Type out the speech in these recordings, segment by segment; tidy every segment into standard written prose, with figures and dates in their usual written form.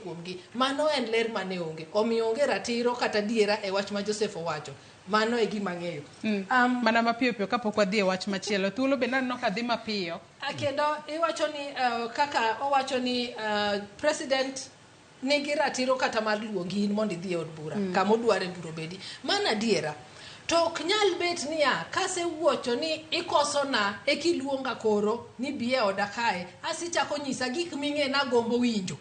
kuomgi. Mano en ler mane onge. Omiyo onge ratiro kata adiera e wach ma Joseph owacho. Mano e gima ang'eyo. Mana mapiyo piyo kapok wadhi e wach machielo. Thuolo bende aneno ka dhi mapiyo. Kendo iwacho ni kaka owacho ni president nigi ratiro kata mar luongi in mondo idhi e od bura kama odware bura obedi. Mano adiera. To ok nyal bet niya, kasewuocho ni ikosona eka iluonga koro ni bi e oda kae, asichako nyisa gik ming'e nagombo winjo.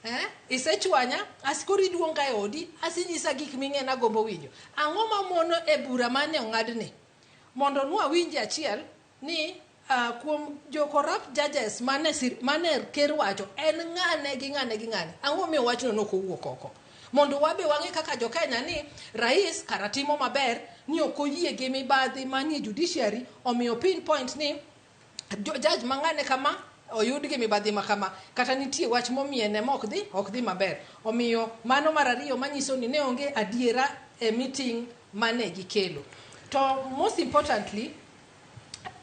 Eh? Isechwanya, as koro iluonga e odi, asinyisa gik ming'e nagombo winjo. Ang'o mamono e bura mane ong'adni? Mondo nwawinje achiel ni kuom jo corrupt judges mane, mane ker wacho en ng'ane gi ng'ane gi ng'ane. Ang'o momiyo wachno nok owuok oko? Mondo wabe wang'e kaka jo Kenya ni rais kara timo maber ni ok oyie gi mibadhi manie judiciary omiyo pinpoint ni judge mang'ane kama oyud gi mibadhi ma kama kata nitie wach momiene ma ok dhi ok dhi maber. Omiyo mano mar ariyo manyiso ni ne onge adiera e meeting mane gikelo. To most importantly,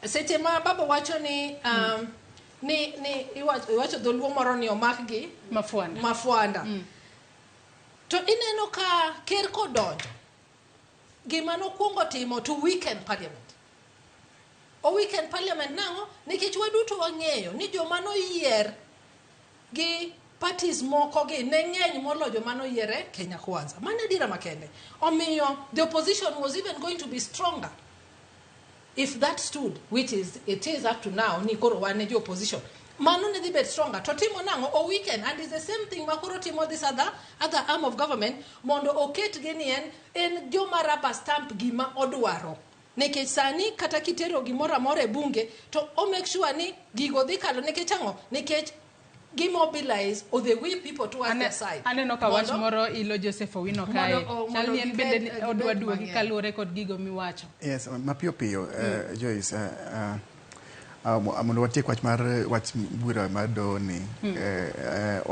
seche ma baba wacho ni ni iwacho dholuo moro ni omakgi Mafwanda. Mafwanda. To ineno ka ker kodonjo, gima nokwongo timo to weaken parliament. O weaken parliament nang'o? Nikech waduto wang'eyo ni joma noyier gi parties moko gi ne ng'eny moloyo joma noyier e Kenya Kwanza. Mano adiera makende. Omiyo the opposition was even going to be stronger if that stood, which is it is up to now, ni koro wan e jo opposition. Mano ne dhi bet stronger. To timo nang'o? O weaken. And it's the same thing ma koro timo this other arm of government mondo oket gi ni en joma rubber stamp gima odwaro. Nikech sani kata kitero gimoro amora e bunge to o make sure ni gigo dhi kalo nikech ang'o? Nikech gi mobilize or the we people towards their side. Aneno ka wach moro ilo Joseph Owino kae. Chal ni en bende odwa duogi kaluwore kod gigo miwacho. Yes, mapiyo piyo, Joyce, mondo watiek wach mar wach bura mar doho ni.